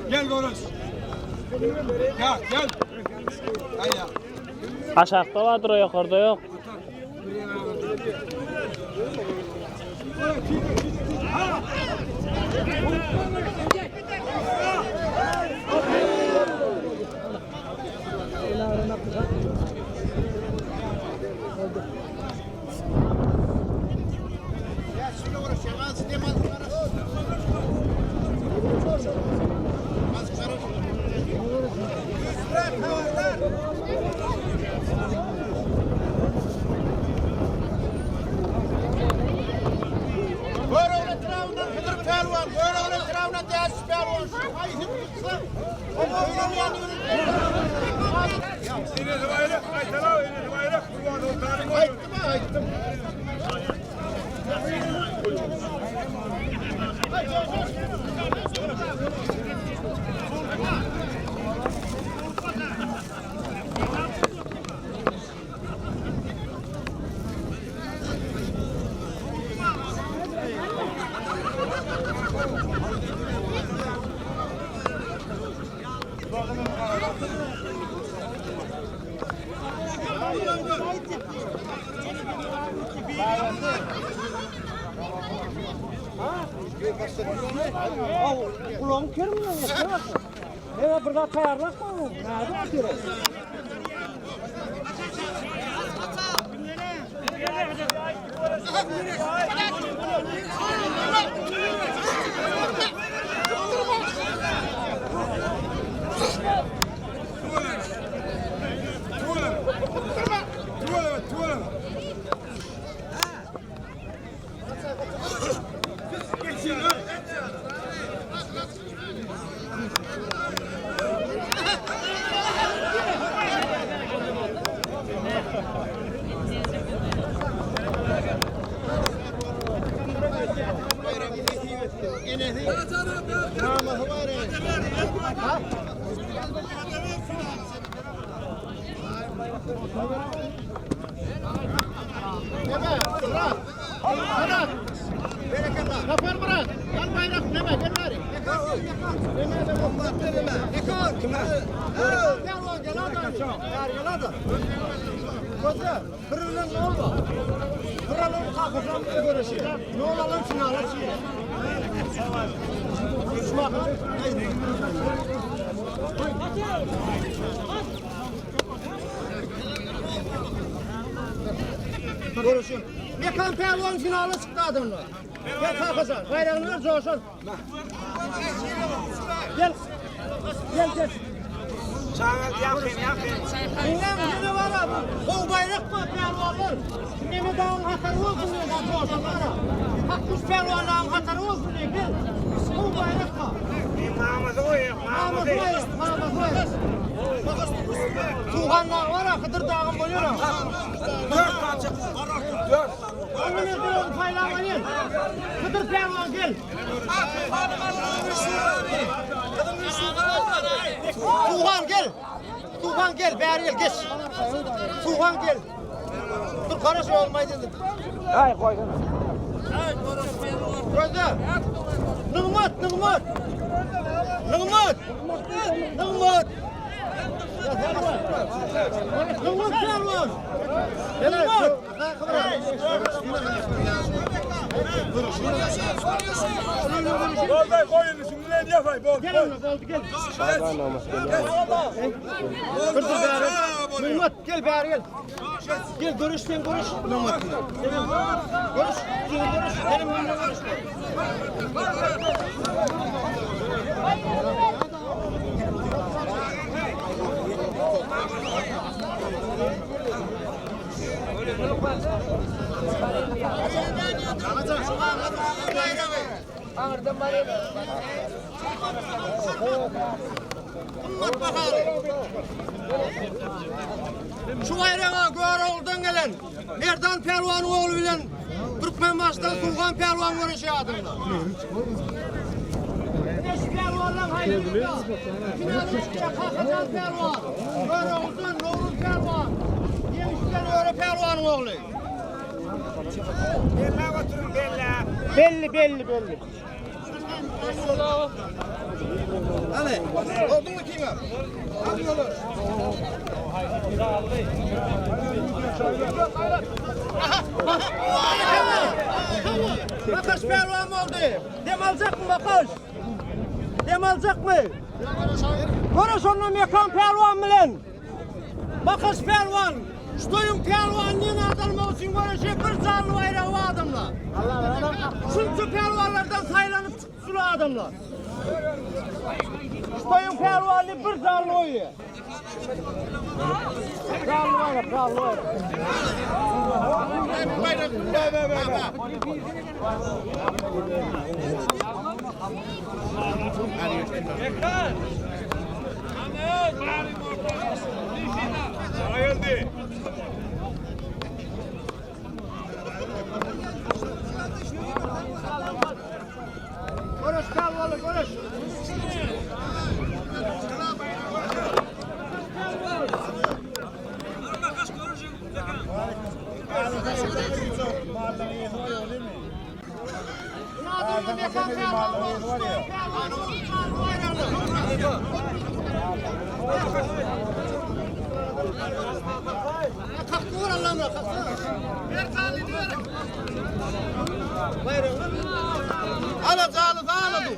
Gel Goros. Gel gel. Hayya. Aşakda bardyr, o ýokarda ýok. Görogly etrabyndan Hydyr pälwan, Görogly etrabyndan Däşiş pälwan. Şu haýsy tutsa, Aýtdym, aýtdym. Kulağım kör mü? Evet burada tayarlak mı? Nerede atıyor? Gafar Murat, gel bayrak neme gel bari. Görüşün. Mekan pehlivan finale çıktı adamlar. Gel kalkasan. Bayrağını ver coşun. Gel. Gel gel. Bilmem ne var abi. O bayrak mı pehlivanlar? Neme dağın hatarı olsun diye coşun var. Hakkuş pehlivanların hatarı olsun diye gel. O bayrak mı? Namazı koy. Namazı koy. Tuğanlar var ha, Kıdır dağın boyu. Onun ödülünü paylaşmayın. Kıdır pehlivan gel. Tuğan gel. Tuğan gel, beri gel, geç. Tuğan gel. Dur karış olmayı dedim. Hay koydun. Gözde. Nığmat, nığmat. Nığmat. Nığmat. Nığmat pehlivan. Nığmat. Bolday koyun üstünden yapay bol. Gel oğlum, oldu gel. Dur dur beri. Nığmat gel beri gel. Gel görüş sen görüş. Nığmat. Görüş, sen görüş. Benim önümde görüş. Gymmat bahaly. Şu baýraga Görogludan gelen Merdan pälwanyň ogly bilen Türkmenbaşydan Suwhan pälwan göreşýär adamlar. Ine şu pälwanlaryň haýsy Finalyň içinde Kakajan pälwan, Görogludan Nowruz pälwan, Ýeňişden Öre pälwanyň ogly. Belläp oturyň, belläp. Belli, belli, belli. Hany, bolduňmy kime? Hadi ýola. Bakaş pälwan boldy. Dem aljakmy Bakaş? Dem aljakmy? Göreş onda Mekan pälwan bilen. Bakaş pälwan, şu toýuň pälwany diýen at almak üçin göreşe bir janly baýragy bar adamlar. Şunça pälwanlardan saýlanyp çykdy şul adamlar. Şu toýuň pälwany bir janly goýýar. Janly baýrak, janly baýrak. Göreş pälwanlar, göreş. Ana canı dağladı.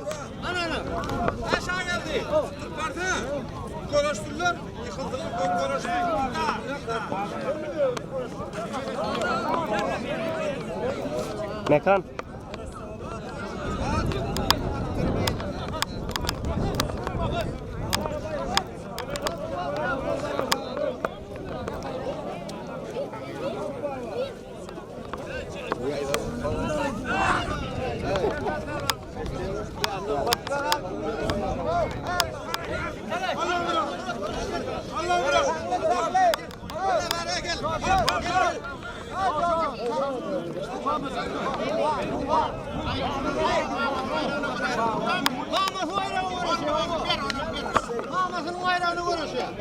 Ana ana. Aşağı geldi. Barsana. Görüştüler, yıkıldılar, görüştüler. Mekan. Mamasy baýragyny göreşýär. Mamasynyň baýragyny göreşýär.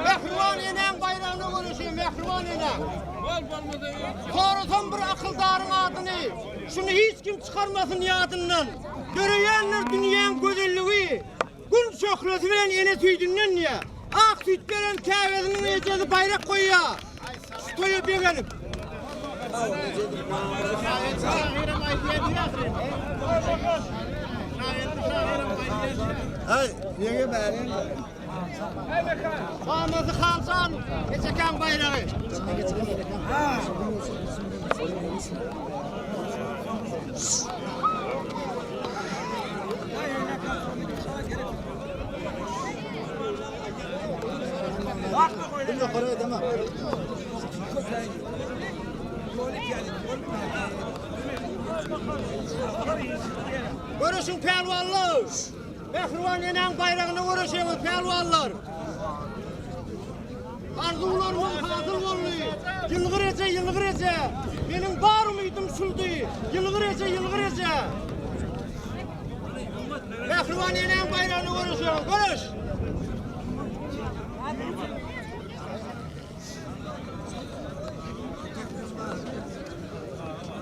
Mähriban enäň baýragyna göreşýär, mähriban enäň. Sorasam bir akyldaryň adyny, şuny hiç kim çykarmasyn ýadyndan. Döreýändir dünýäň gözelligi, Gün şöhlesi bilen ene süýdünden diýýär. Ak süýt beren käbesiniň ejesi baýrak goýýar. Şu toýa begenip. Mamasy Haljan, Ejekäň baýragy. Göreşiň pälwanlar! Mähriban enäň baýragyna göreşeňiz pälwanlar! Arzuwlarymyz hasyl boldy. Ýylgyr eje, ýylgyr eje. Meniň bar umydym şuldy. Ýylgyr eje, ýylgyr eje. Mähriban enäň baýragyna göreşeňiz. Göreş!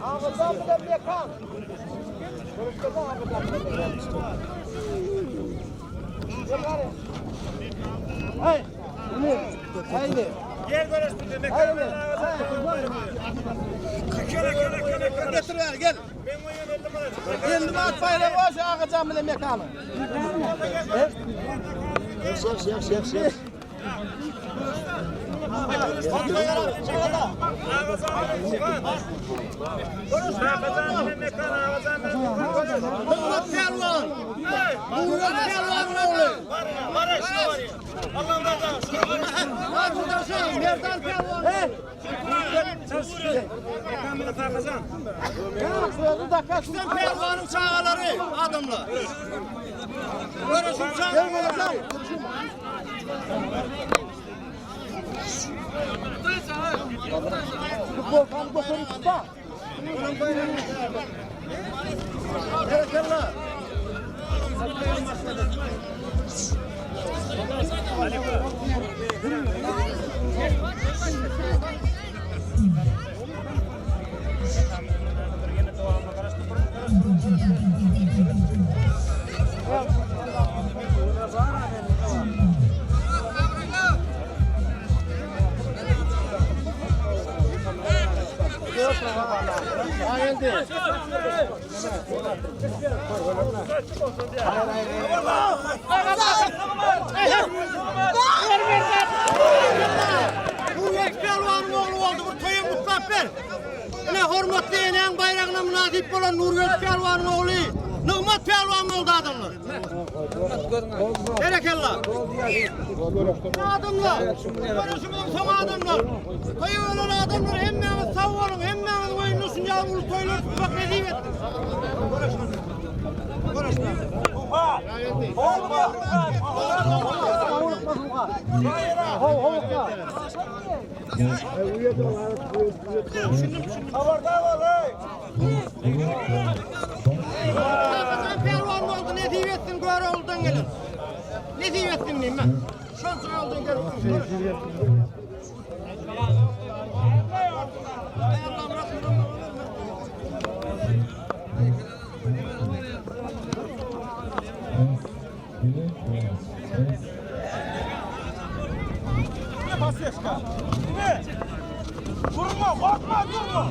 Agyrdan bilen mekan. Görüşde agyrdan bilen mekan. Hey! Haydi. Gel görüştüler, mekan. Kele, kele, kele, kele. Getir ver gel. 50 manat bayrağı var şu Ağacan bile mekanı. Hümmet pälwan. Nurly pälwanyň ogly. Merdan pälwan. Sen pälwanyň çagalary adamlar. Görüşüm çagalary. Berekella. Bu ek pälwanyň ogly boldy, bir toýa gutlap ber. Ine hormatly enäň baýragyna mynasyp bolan Nurgeldi pälwanyň ogly Nygmat pälwan boldy adamlar. Berekella. Adamlar, görüşümiziň soňy adamlar. Toýa gelen adamlar hemmäňiz sag boluň, hemmäňiz oýunda şunça uly toýlar tutmak nesip etsin. Kakajan pälwan boldy, nesip etsin Görogludan gelen. Nesip etsin diýme. Şonça ýoldan gelip. Durma, korkma, durma.